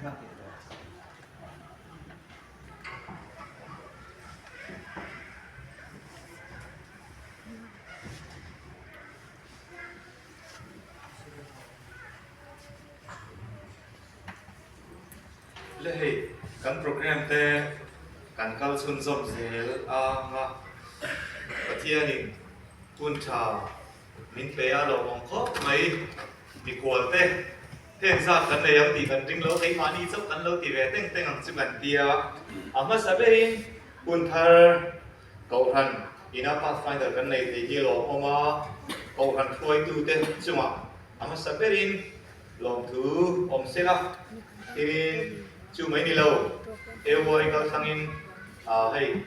Le hei kan program te kan kal chhunzawm zel anga Pathianin hun tha min pe a lo awm khawp mai mikhual te heng zat kan nei ang tih kan ring lo keimahni chauh kan lo ti ve teng teng ang chu kan tia a hmasa berin hun thar Kohhran ina Pathfinder kan nei thei hi lawmawm a, Kohhran hruaitute chungah a hmasa berin lawmthu awm se la, tin chu mai ni lo, AY kalthlangin hei.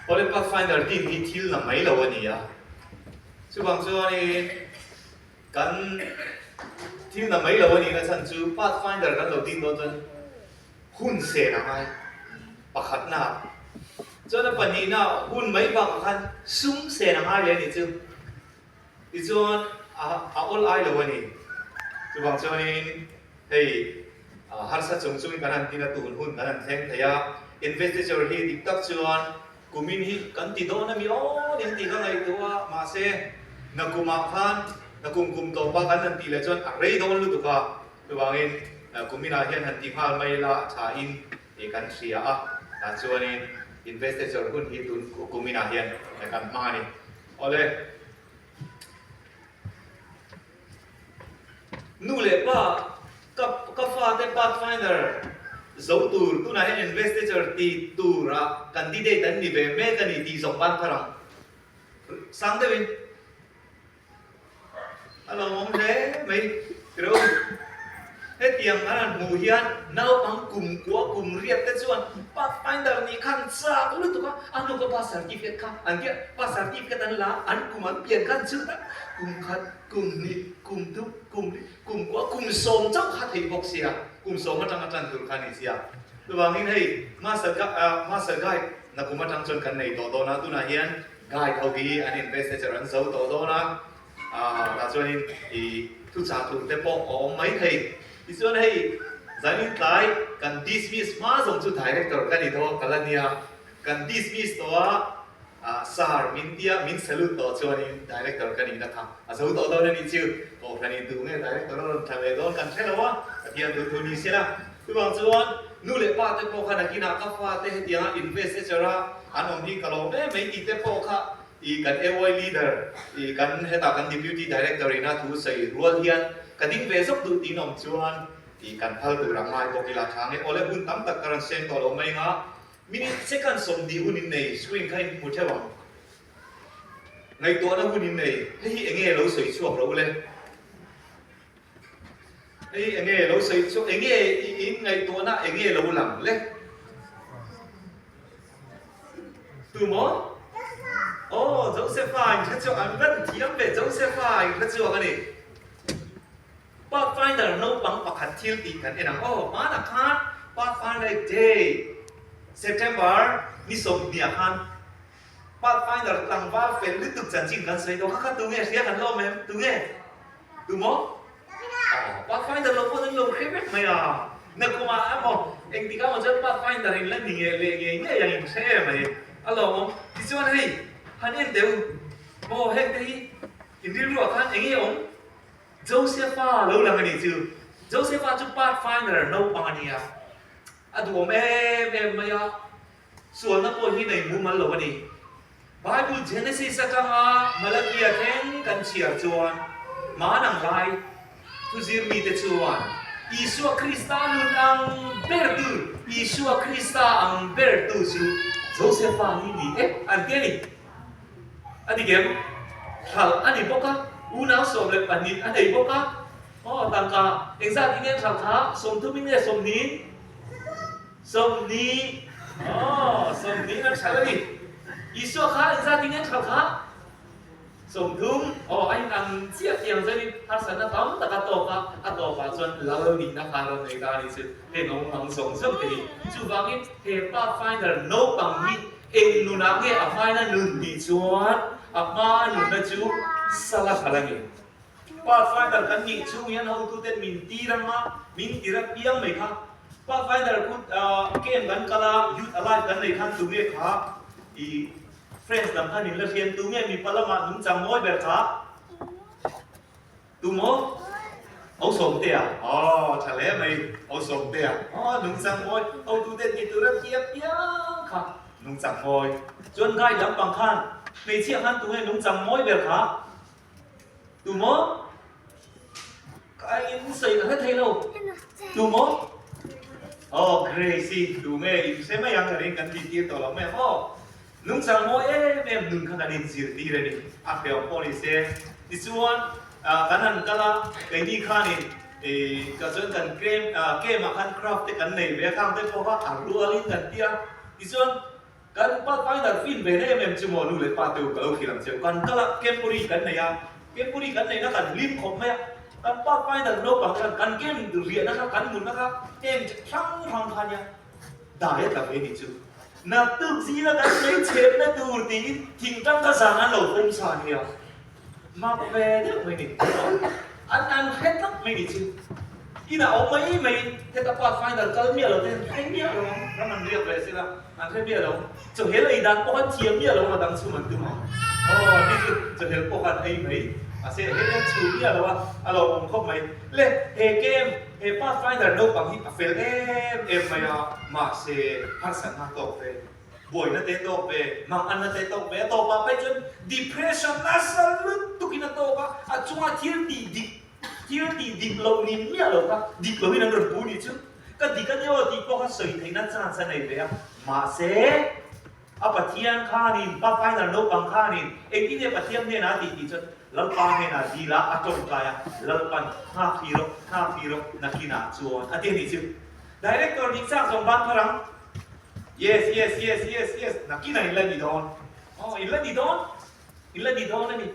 Awle Pathfinder team hi thil na mai lo a ni a, chuvang chuanin kan thil na mai lo a nihna chhan chu Pathfinder kan lo ding dawn chuan hun sen a ngai pakhatna chuan a pahnihna hun mai bakah khan sum sen a ngai leh a ni chu. Tichuan a awl ai lo a ni. Chuvang chuanin hei harsa chung chungin kan han tin a, tun hun kan han thleng thei a. Investiture hi dik tak chuan kumin hi kan ti dawn a mi aw eng tih ka ngaihtuah a, mahse nakumah khan nakum kum tawpa kan han tih leh chuan a rei dawn lutuk a. Chuvangin kuminah hian han ti nghal mai ila a thain kan hria a, tah chuanin investiture hun hi tun kuminah hian kan hmang a ni. Awle. Nu leh pa, ka ka fate pathfinder zo tur tunah hian investiture ti tura candidate an ni ve mek a ni tih zawk ban thar ang. Sang deuhin. A lo awm hle mai tiro. Hetiang an han hmuh hian naupang kum kua kum riat te chuan Pathfinder nih khan chak lutuk a, a hnu ka pass certificate kha an tia, pass certificate an la, an kum an pian khan chhut a, kum khat, kum hnih, kum thum, kum li, kum kua, kum sawm chauh kha theih bawk sia, kum sawm atanga tan tur kha a ni sia. Chuvangin hei Master Master Guide nakum atang chuan kan nei tawh dawn a, tunah hian Guide ho hi an investiture an zo tawh dawn a, tah chuanin i thuchah tur te pawh a awm mai thei. Tichuan hei zanin tlai kan dismiss hma zawng chu director ka ni dawn ka la nia, kan dismiss tawh a, sir min tia min salute tawh chuanin director ka nihna kha a zo tawh dawn a nih chu. Kohhran in tu nge director a rawn tha ve dawn kan hre lo a, Pathian thu thu ni sela. Chuvang chuan nu leh pa te pawh kha nakinah ka fa te hetianga investiture a an awm hi ka lawm em mai tih te pawh kha i kan AY leader i kan hetah kan deputy director ina thu sawi rual hian ka ding ve zawk duh tiin awm chuan i kan phal tur a ngai bawk ila tha nge awle hun tam tak ka rawn seng tawh lo mai anga minute second 20 hun in nei screen kha in hmu theuh ang. Ngaihtuahna hun in nei hei hi enge lo sawi chhuak ro le? Hei enge lo sawi chhuak enge in ngaihtuahna enge lo lang le? Tu maw? Aw Josepha in hre chhuak an van thiam ve Josepha in hre chhuak a ni. Pathfinder naupang pakhat thil tih kan en ang aw hmanah khan Pathfinder Day September ni 20 ah khan Pathfinder tlangval fel lutuk chanchin kan sawi tawh kha kha tunge hria kan la awm em? Tunge? Tu maw? Aw, Pathfinder lo pawh an lo hre vek mai a. Nakumah emaw engtik ah maw chuan Pathfinder in la ni nge leh ngei ngei ang in hre em mai. A lo awm. Tichuan hei, han en teh u. Maw heng te hi in rilruah khan enge awm? Josepha lo lang a nih chu. Josepha chu Pathfinder naupang a nia. A duhawm em em mai a. Sualna pawh hi nei mumal lo a ni. Bible Genesis atanga Malakia thleng kan chhiar chuan hmanang lai thuzir mite chuan Isua Krista nun ang bertu, Isua Krista ang bertu chu Josepha hi ni e an ti a ni. A dik em? Hralh a ni bawk a, unau 12 a nei bawk a. Aw tangka engzat in nge hralh kha? 30 in nge 20 in? 20, aw, 20 an hralh a ni. Isua kha engzat in an hralh kha? 30, aw, a in ang chiah tiang zenin harsatna tam tak a tawk a, a tawpah chuan lal nihna kha a rawn nei ta a ni chu, heng awm ang zawng zawng te hi. Chuvangin he Pathfinder naupang hi eng nunah nge a hmaina nun tih chuan a hma nunna chu sala khalh a ni. Pathfinder kan nih chhung hian hotuten min tir ang a, min tir a piang mai kha. Pathfinder khu camp kan kal a, Youth Alive kan nei khan tunge kha i Friends lam khan in la hriam tu nge mipa lamah nungchang mawi ber kha? Tu maw? Ho Sawmtea. Aw, tha hle mai Ho Sawmtea. Aw, nungchang mawi hotu te tih tur a thiam piang kha nungchang mawi. Chuan guide lampang khan hmeichhia khan tu nge nungchang mawi ber kha? Tu maw? Ka in sawi ka hre thei lo. Tu maw? Aw Grace-i, tu nge in hre mai ang ka ring kan tih tir tawh lo mai ang aw. Nungchang mawi em em nun kha kan inzirtir a ni. A hreawm pawh ni se. Tichuan kan han kal a, keini khanin ka chuan kan camp ah khan craft te kan nei ve a, khang te pawh kha a rualin kan ti a. Tichuan Kan pa final fin ve na em em chu maw nu leh pa te u ka lo hrilh ang cheu. Kan kal a, Camporee kan nei a, Camporee kan neihna kan hlim khawp mai a, kan pa final naupang te khan kan game riahna kha kan munna kha heng hrang hrang kha nia dai a tla ve ni chu. Naktuk zila kan lei chhepna tur tiin thingtang kha zan an lo pawm sa nia. Mak ve deuh mai ni. An an hre tlat mai ni chu. Inah awm mai mai heta pathfinder kal miah lo te an hre miah lo ang. Ram an riak ve sila an hre miah lo. Chawhel ei dan pawh an thiam miah lo a dang chhum an tum ang. Aw ni chu chawhel pawh khan ei mai. Mahse hei an chhum miah lo a, a lo awm khawp mai. Le he game he pathfinder naupang hi a fel em em mai a, mahse harsatna tawk ve. Buaina te tawk ve, manganna te tawk ve, a tawpah phei chuan depression nasa lutukin a tawk a, a chunga thil tih dik, thil tih dik loh ni miah lo kha dik loin an rawn pu nih chu. Ka dik a nia aw tih pawh kha sawi theihna chance a nei ve a, mahse a Pathian khanin, pa final naupang khanin engtin nge Pathian hnenah a tih tih chuan Lalpa hnenah dil a, a tawngtai a, Lalpan nghak hi rawh, nghak hi rawh nakinah chuan a ti a nih chu. Director nih chak zawng ban phar ang. Yes, yes, yes, yes, yes, nakinah in la ni dawn. Aw, in la ni dawn, in la ni dawn a ni.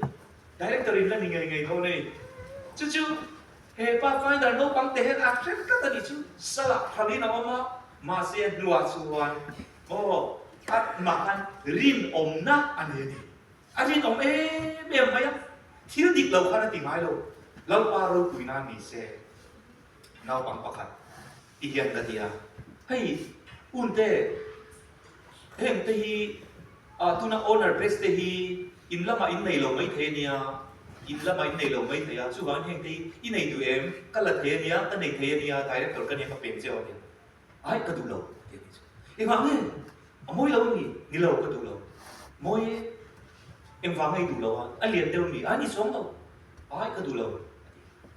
Director in la ni ngei ngei dawn a ni. Chu chu he Pathfinder naupang te hian a hre tlat a ni chu. Salah thalin a awm a, mahse a hnuah chuan aw, a mah khan rinawmna a nei a ni. A rinawm em em mai a, thil dik lo khan a ti ngai lo. Lalpa ropui nan ni se, naupang pakhat. Ti hian ka ti a, hei unte heng te hi ah tuna owner dress te hi in lamah in nei lo mai thei a nia, in lamah in nei lo mai thei a, chuvangin heng te hi i nei duh em, ka la thei a nia, ka nei thei a nia, director ka nia ka peng che a nia, ai ka duh lo a ti a ni chu, engvang nge a mawi lo a mi, ni lo ka duh lo, mawi e, engvang nge i duh lo a, a lian deuh a mi, a ni chuang lo, ai ka duh lo a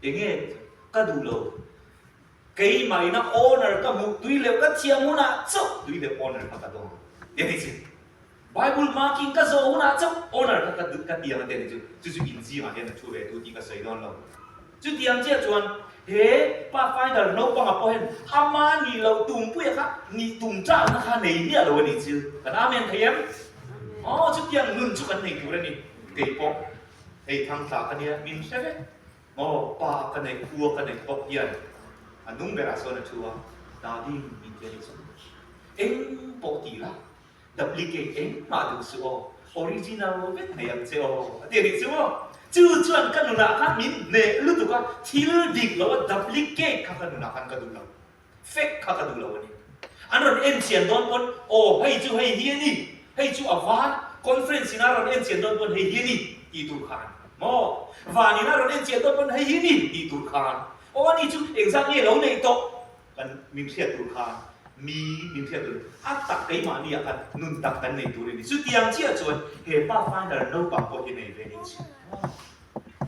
ti, enge ka duh lo. Keimahina owner ka hmuh tui leh ka thiam hunah chauh tui leh owner kha ka dawng ti a ni chu. Bible marking ka zawh hunah chauh owner kha ka ka tiang a ti a ni chu. Chu chu inzingah hian a thu ve tu tih ka sawi dawn lo. Chutiang chiah chuan he Pathfinder naupanga pawh hian ama nih loh tumpuia kha nih tum ṭahna kha nei miah lo a ni chu. Kan Amen thei em? Aw chutiang nun chu kan nei tur a ni. Kei pawh hei thangtla ka nia min hre vek. Maw pa ka neih khua ka neih bawk hian a nung berah sawn a thu a, Daddy min ti a ni chu. Eng pawh ti la, duplicate engmah duh suh aw, original vek nei ang che aw a ti a ni chu maw. Chu chuan ka nunah khan min hneh lutuk a, thil dik lo a duplicate kha ka nunah khan ka duh lo. Fake kha ka duh lo a ni. An rawn en chian dawn pawn, aw hei chu hei hi a ni, hei chu a var, conference ina rawn en chian dawn pawn hei hi a ni tih tur khan maw? Van ina rawn en chian dawn pawn hei hi a ni tih tur khan, aw ani chu engzat nge lo neih tawh kan min hriat tur khan, mi min hriat tur a tak keimahni ah khan nun tak kan nei tur a ni. Chutiang chiah chuan he pa final naupang pawh hi nei ve ni chu.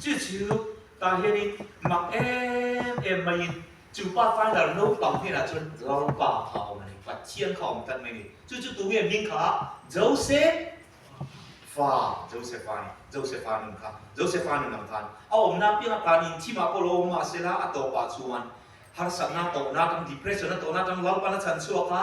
Chu chu tah hianin mak em em maiin Chu pa final naupang hnenah chuan Lalpa kha a awm a ni, Pathian kha a awm tlat mai a ni. Chu chu tunge hming kha? Joseph fa, Joseph-a a ni, Joseph-a nun kha, Joseph-a nun ang khan a awmna apianga tan inthimah pawh lo awm mahsela a tawpah chuan harsatna tawhna atang, depression a tawhna atang Lalpan a chhan chhuak a,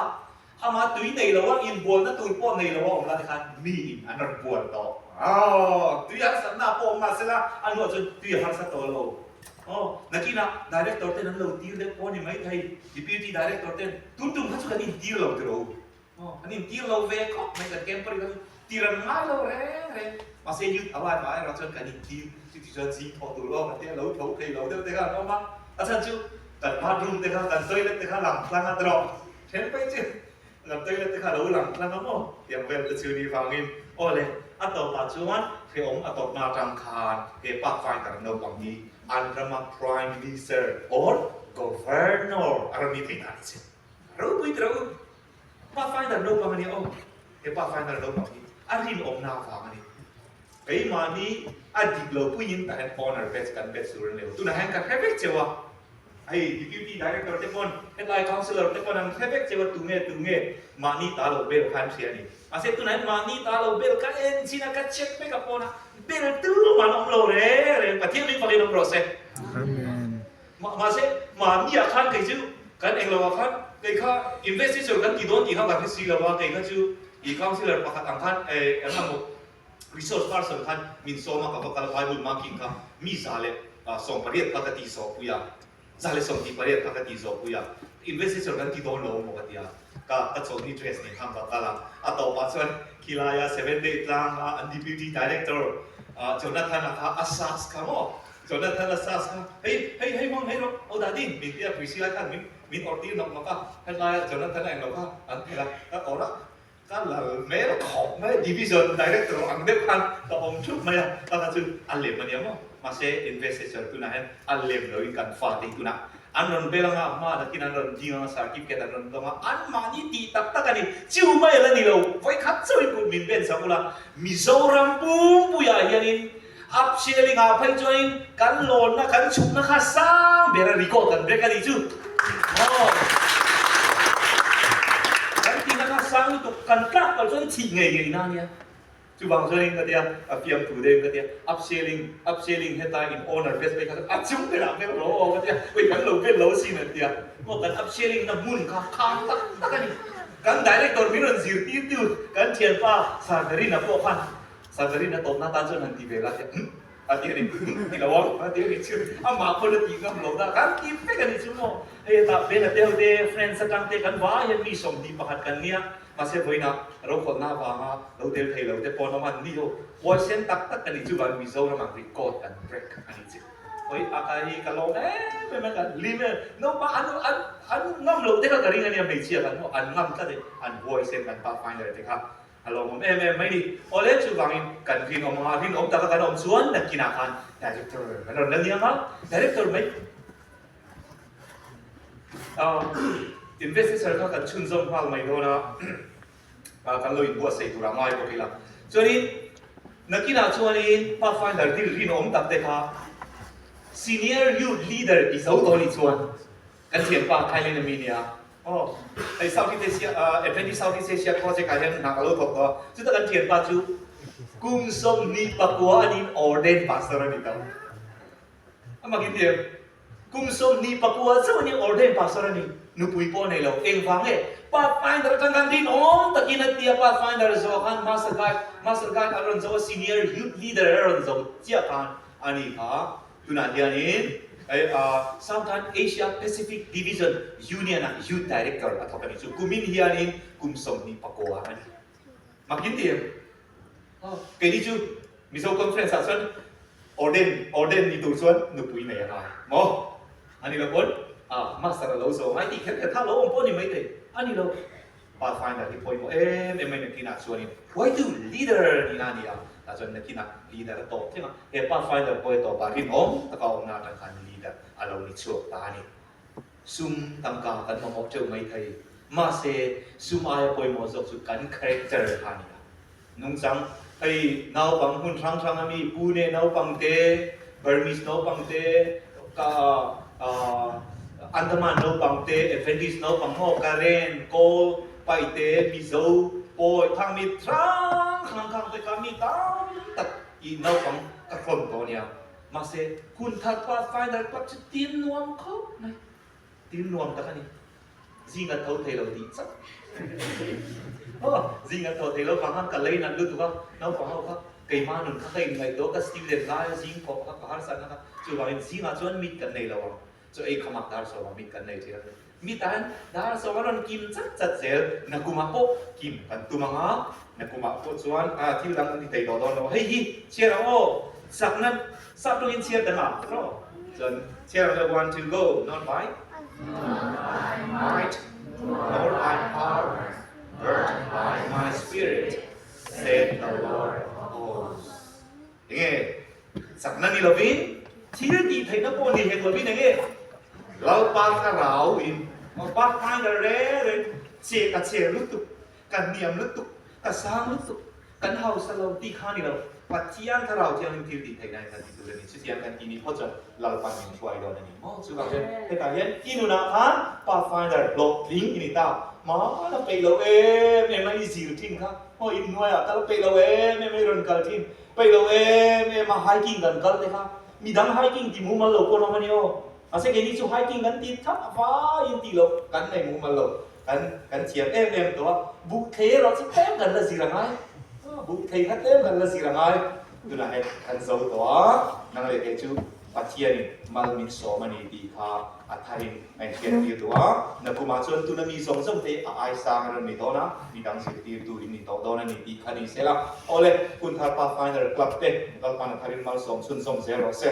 amah tui nei lo a, inbualna tur pawh nei lo a awm lai khan miin an rawn bual tawh. Aw, tui harsatna pawh awm mahsela a hnuah chuan tui a harsa tawh lo. Aw, nakinah Director ten an lo tir deuh pawh a ni maithei, Deputy Director ten tun tum kha chu kan intir lo tiro. Aw, an intir lo ve khawp mai kan camper kha chu tir an ngai lo reng reng. Mahse Youth Alive ah erawh chuan kan intir, chuti chuan zing thawh tur aw kan tia lo tho thei lo deuh te kha an awm a, a chhan chu kan bathroom te kha kan toilet te kha lang tlang a tawh then phei chu. Kan toilet te kha lo lang tlang a maw? Tiang vel te chu ni vangin aw le, a tawpah chuan hrehawm a tawpna atang khan he Pathfinder naupang hi an rama Prime Minister or Governor a rawn ni thei ta ni che. Ropui tira u, Pathfinder naupang a nia aw, he Pathfinder naupang hi a rinawmna avang a ni. Keimahni a dik lo puiin tah hian honor badge kan bet sur a ni lo. Tunah hian ka hre vek cheu a. Hei Deputy Director te pawn, hetlai Councillor te pawn an hre vek cheu a tunge tunge mahni ta lo bel kha an hria a ni. Mahse tunah hian mahni ta lo bel ka en chin a, ka check vek a pawn a, bel tumah an awm lo reng reng. Pathian min fakin awm rawh se. Amen. Mahse mahni ah khan kei chu kan englo ah khan kei kha investiture kan ti dawn tih kha ka hre si lo a, kei kha chu i Councillor pakhat ang khan eng emaw Resource person khan min sawm a, ka va kal a, Bible marking kha mi 180 kha ka tih zawh pui a, 128 kha ka tih zawh pui a, investiture kan ti dawn lo maw ka ti a, ka ka chawlhni dress nen khan va kal a, a tawpah chuan khilaia Seven Day tlanga an Deputy Director Jonathan-a kha a sas kha maw, Jonathan-a sas kha hei hei hei hmang hei rawh aw dadi min ti a, Priscilla khan min min awrh tir nawk nawk a, helaia Jonathan-a englo kha an phelh a, ka awrh a. Ka lal hmel khawp mai, Division Director ang deuh khan ka awm thup mai a, ka kha chu a lem a nia maw? Mahse investiture tunah hian a lem loin kan fate hi tunah an rawn bel anga, hma takin an rawn ding anga, certificate an rawn dawng a, anmahni tih tak tak a ni, chiu mai la ni lo, vawikhat chauhin kut min ben sak ula, Mizoram pumpuiah hianin Upshelling ah phei chuanin kan lawnna kan chhukna kha sang ber a record kan break a nih chu maw? Kan tihna kha sang lutuk kan tlak palh chuan thih ngei ngei na ania. Chuvang chuanin ka tia a fiamthu deuhin ka tia upshelling upshelling heta in owner best phei kha a chung berah vel rawh aw ka tia ui kan lo vel lo asin an tia maw kan upshelling na hmun kha khang tak tak a ni. Kan director min rawn zirtirtu kan thianpa Sardarina pawh khan Saverin a tawpna tan chuan han ti ve la tia umm a ti a ni umm ti lo ang a ti a ni chu amah pawn a tih ngam lo ta kan ti vek a ni chu maw hei hetah Ben a tel te friends atang te kan vai hian mi 21 kan nia mahse vawiinah rokhawlhna avanga lo tel thei lo te pawn awm an ni ho huaisen tak tak a ni chu van Mizoram ang record kan break a ni chu hawi a ka hi ka lawm em em a kan hlim em naupang an an an ngam loh te kha ka ring a nia hmeichhia kan maw an ngam tlat e an huaisen kan pathfinder te kha A lo awm em em mai ni. Awle chuvangin kan rinawm anga rinawm taka kan awm chuan nakinah khan Director kan rawn la niang a, Director mai Investiture kha kan chhunzawm nghal mai dawn a, kan lo inbuatsaih tur a ngai bawk ila. Chuanin nakinah chuanin Pathfinder dil rinawm tak te kha Senior Youth Leader i zo dawn i chuan Kan thianpa Thailand a mi nia. Aw, hei South East Asia, Adventist South East Asia project ah hian hna ka lo thawk tawh a. Chuta kan thianpa chu kum 29 a niin ordained pastor a ni tawh. A mak in ti em? Kum 29 chauh a ni ordained pastor a ni. Nupui pawh a nei lo. Engvang nge? Pathfinder atang khan rinawm takin a ti a, Pathfinder zawh khan Master Guide, Master Guide a rawn zo a, Senior Youth Leader a rawn zo chiah khan a ni kha. Tunah hianin Southern Asia Pacific Division Union-ah Youth Director a thawk a ni chu. Kumin hianin kum 29 a ni. Mak in ti em? Keini chu Mizo Conference-ah chuan Orden, Orden ni tur chuan nupui nei a ngai maw? A ni lo pawn Master a lo zawng a, i tih kher kher kha lo awm pawh a ni maithei. A ni lo. Pathfinder hi pawimawh em em mai nakinah chuanin hruaitu, leader, nihna a ni a, tah chuan nakinah leader a tawp thleng a, he Pathfinder pawh hi tawpah rinawm taka awmna atang khan leader a lo ni chhuak ta a ni. Sum tangka kan mamawh teuh mai thei, mahse sum aia pawimawh zawk chu kan character kha a ni a. Nungchang, Hei naupang hmun hrang hrang a mi, Pune naupang te, Burmese naupang te, ka Andaman naupang te, Adventist naupang maw, Karen, Kawl, Paite, Mizo, Pawi, khang mi hrang hrang khang te kha mi tam tak i naupang ka hrawn tawh a nia. Mahse, hun thar Pathfinder club chu tin nuam khawp mai. Tin nuam tak a ni. Zing an tho thei lo tih chauh. Aw, zing an tho thei lo vang khan ka lei nat lutuk a, naupang ho kha. Keimah nun kha ka inngaihtuah ka student laia zing thawh kha ka harsatna kha chuvangin zingah chuan mit kan nei lo ang. Chaw ei khamah dar sawmah mit kan nei thin a. Mitah hian dar sawm a rawn kim chat chat zel. Nakumah pawh kim kan tum ang a, nakumah pawh chuan thil dang an ti thei tawh dawn lo. Hei hi chhiar ang aw, sakna sap tawngin chhiar dang ang tawh. Chuan chhiar ang le one two go, not by might nor by power but by my spirit said the Lord of hosts. Enge chakna ni lovin thil tih theihna pawh ni hek lovin enge Lalpa thlarau in Pathfinder reng reng che ka che lutuk, ka hniam lutuk, ka sang lutuk, kan hausa lo tih kha ni lo. Pathian thlarau thianghlim thil tih theihna in kan ti tur a ni. Chutiang kan ti ni phawt chuan Lalpan min hruai dawn a ni maw? Chuvang chuan hetah hian i nunah khan Pathfinder hlawhtling i ni ta. Hmana peih lo em em a i zir thin kha. Aw in hnuaiah kal peih lo em em a i rawn kal thin. Peih lo em em a hiking kan kal te kha midang hiking ti mumal lo pawh an awm a ni aw. Mahse keini chu hiking kan ti thap a vaiin tih loh kan nei mumal lo. Kan kan thiam em em tawh a, buh thei erawh chu tlem kan la zir a ngai. Buh thei kha tlem kan la zir a ngai. Tunah hei kan zo tawh a, nang leh kei chu Pathianin mal min sawm a ni tih kha a tharin a inhriattir duh a. Nakumah chuan tuna mi zawng zawng te a ai sang a rawn ni dawn a, midang zirtirtu in ni tawh dawn a ni tih kha ni sela. Awle, Hunthar Pathfinder Club te Lalpan a tharin malsawm chhunzawm zel rawh se.